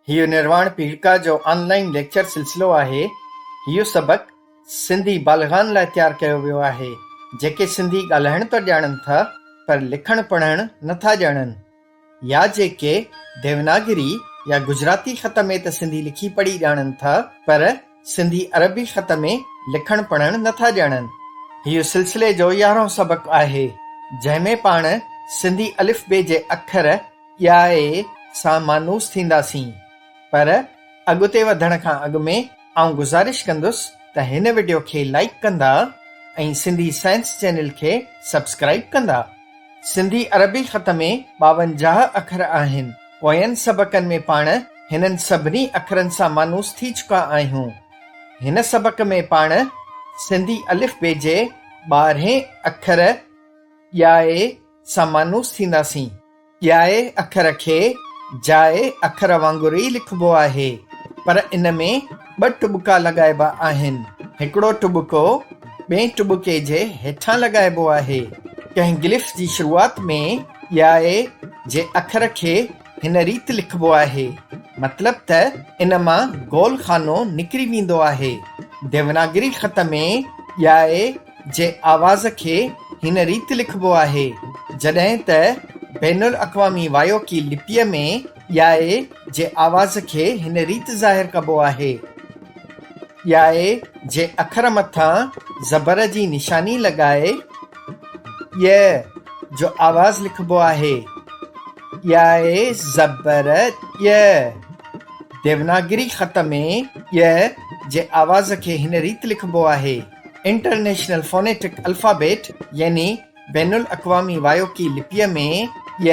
هيء نرواڻ پيڙهڪا جو آن line lecture سلسلو آهي. هيء سبق سنڌي بالغان لاء تيار ڪيو ويو آهي، جيڪي سنڌي ڳالهائڻ ته ڄاڻن ٿا پر لکڻ پڙهڻ نه ٿا ڄاڻن يا جيڪي ديوناگري يا گجراتي خط ۾ ته سنڌي لکي پڙهي ڄاڻن ٿا پر سنڌي عربي خط ۾ لکڻ پڙهڻ نه ٿا ڄاڻن. هيء سلسلي جو يارهون سبق آهي، جنهن ۾ پاڻ سنڌي الف بي جي اکر ڄائي سان مانوس ٿينداسين. پر اڳتي وڌڻ کان اڳ ۾ آئون گذارش ڪندس ته هن وڊيو کي لائيڪ ڪندا ۽ سنڌي سائنس چينل کي سبسڪرائيب ڪندا. سنڌي عربي خط ۾ 52 اکر آهن. پوين سبقن ۾ پاڻ هنن سڀني اکرن سان مانوس ٿي چڪا آهيون. هن سبق ۾ پاڻ سنڌي الف بي جي ٻارهين اکر ڄائي سان مانوس ٿينداسين. ڄائي اکر کي جائي اکر وانگر ئي لکبو آهي، پر ان ۾ ٻه ٽٻڪا لڳائبا آهن. هڪڙو ٽٻڪو ٻئي ٽٻڪي جي هيٺان لڳائبو آهي. ڪنهن گلف جي شروعات ۾ ڄائي جي اکر کي هن ريت لکبو آهي، مطلب ته ان مان گول خانو نڪري ويندو آهي. ديوناگري خط ۾ ڄائي جي آواز کي هن ريت لکبو آهي، جڏهن ته بين الاقوامي وايوڪي لپيء ۾ ڄائي جي آواز کي هن ريت ظاهر ڪبو آهي. ڄائي جي اکر مٿان زبر جي نشاني لڳائي ڄ جو آواز لکبو آهي. ڄائي زبر ڄ. ديوناگري خط ۾ ڄ جي آواز کي هن ريت لکبو آهي. انٽرنيشنل فونيٽڪ الفابيٽ يعني بين الاقوامي وايوڪي لپيء ۾ ڄ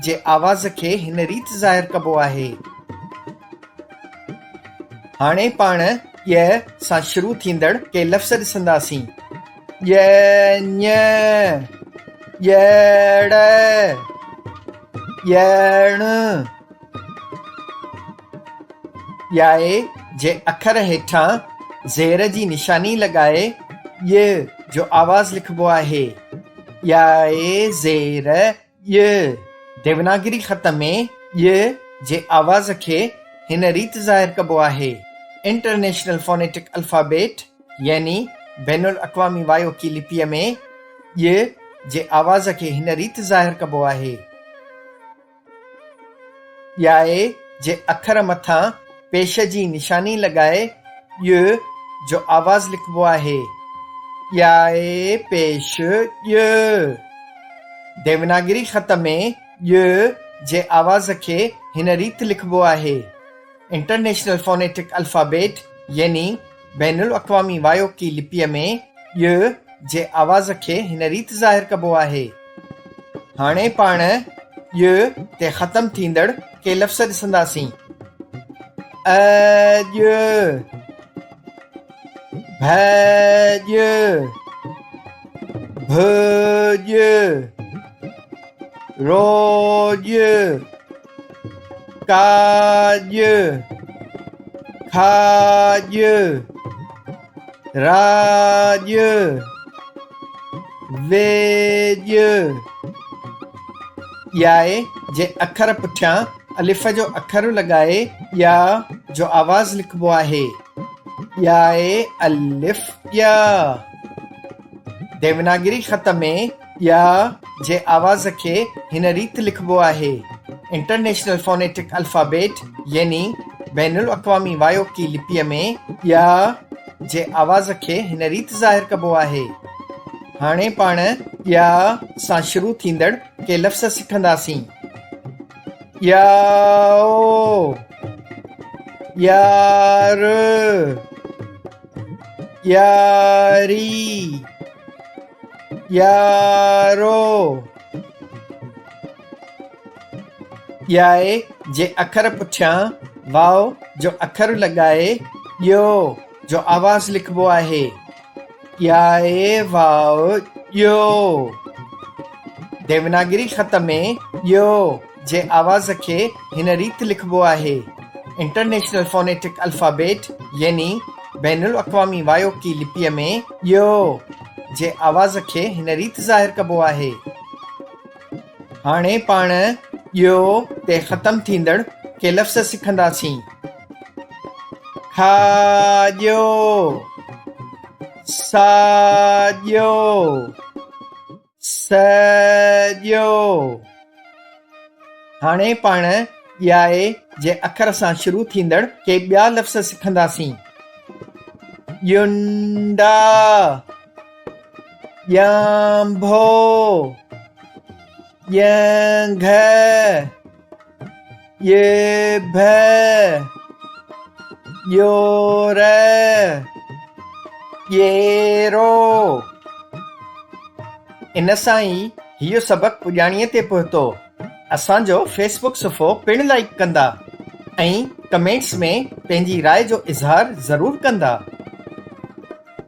جي آواز کي هن ريت ظاهر ڪبو آهي. هاڻي پاڻ ڄ سان شروع ٿيندڙ ڪي لفظ ڏسنداسين. ڄ، ڃ، ڄڙ، ڄڻ. ڄائي جي اکر هيٺان زير جي نشاني لڳائي ڄ جو آواز لکبو آهي. ڄائي زير ڄ. ديوناگري خط ۾ ڄ جي آواز کي هن ريت ظاهر ڪبو آهي. انٽرنيشنل فونيٽڪ الفابيٽ يعني بين الاقوامي وايوڪي لپيء ۾ ڄ جي آواز کي هن ريت ظاهر ڪبو آهي. ڄائي جي اکر مٿان پيش جي نشاني لڳائي ڄ جو آواز لکبو آهي. ڄائي پيش ڄ. ديوناگري خط ۾ ڄ جي آواز کي هن ريت لکبو آهي. انٽرنيشنل فونيٽڪ الفابيٽ يعني بين الاقوامي وايوڪي لپيء ۾ ڄ جي آواز کي هن ريت ظاهر ڪبو آهي. هاڻي پاڻ ڄ تي ختم ٿيندڙ ڪي لفظ ڏسنداسين. اڄ، ڀڄ، ڀڄ، روڄ. ڪاڄ، کاڄ، راڄ، ويڄ. ڄائي جي اکر پٺيان الف جو اکر لڳائي ڄا جو آواز لکبو آهي. ڄائي الف ڄا. ديوناگري خط ۾ ڄا جي آواز کي هن ريت لکبو آهي. انٽرنيشنل فونيٽڪ الفابيٽ يعني بين الاقوامي وايوڪي لپيء ۾ ڄا جي آواز کي هن ريت ظاهر ڪبو آهي. هاڻي پاڻ ڄا سان شروع ٿيندڙ ڪي لفظ سکنداسين. ڄائو، ڄار، ڄاري. ڄارو. ڄائي جي اکر پٺيان واء جو اکر لڳائي ڄو جو آواز لکبو آهي. ڄائي واء ڄو. ديوناگري خط ۾ ڄو جي آواز کي هن ريت لکبو آهي. انٽرنيشنل فونيٽڪ الفابيٽ يعني بين الاقوامي وايوڪي لپيء ۾ ڄو جي آواز کي هن ريت ظاهر ڪبو آهي. هاڻي پاڻ ڄو تي ختم ٿيندڙ ڪي لفظ سکنداسين. کاڄو، ساڄو، سڄو. هاڻي پاڻ ڄائي جي اکر سان شروع ٿيندڙ ڪي ٻيا لفظ سکنداسين. ڄنڊا، ڄانڀو، ڄنگهه، ڄڀ، ڄور، ڄيرو. ان سان ئي هيء سبق پڄاڻيء تي پهتو. اسان جو فيس بڪ صفحو پڻ لائيڪ ڪندا ۽ ڪمينٽس ۾ پنهنجي راء جو اظهار ضرور ڪندا.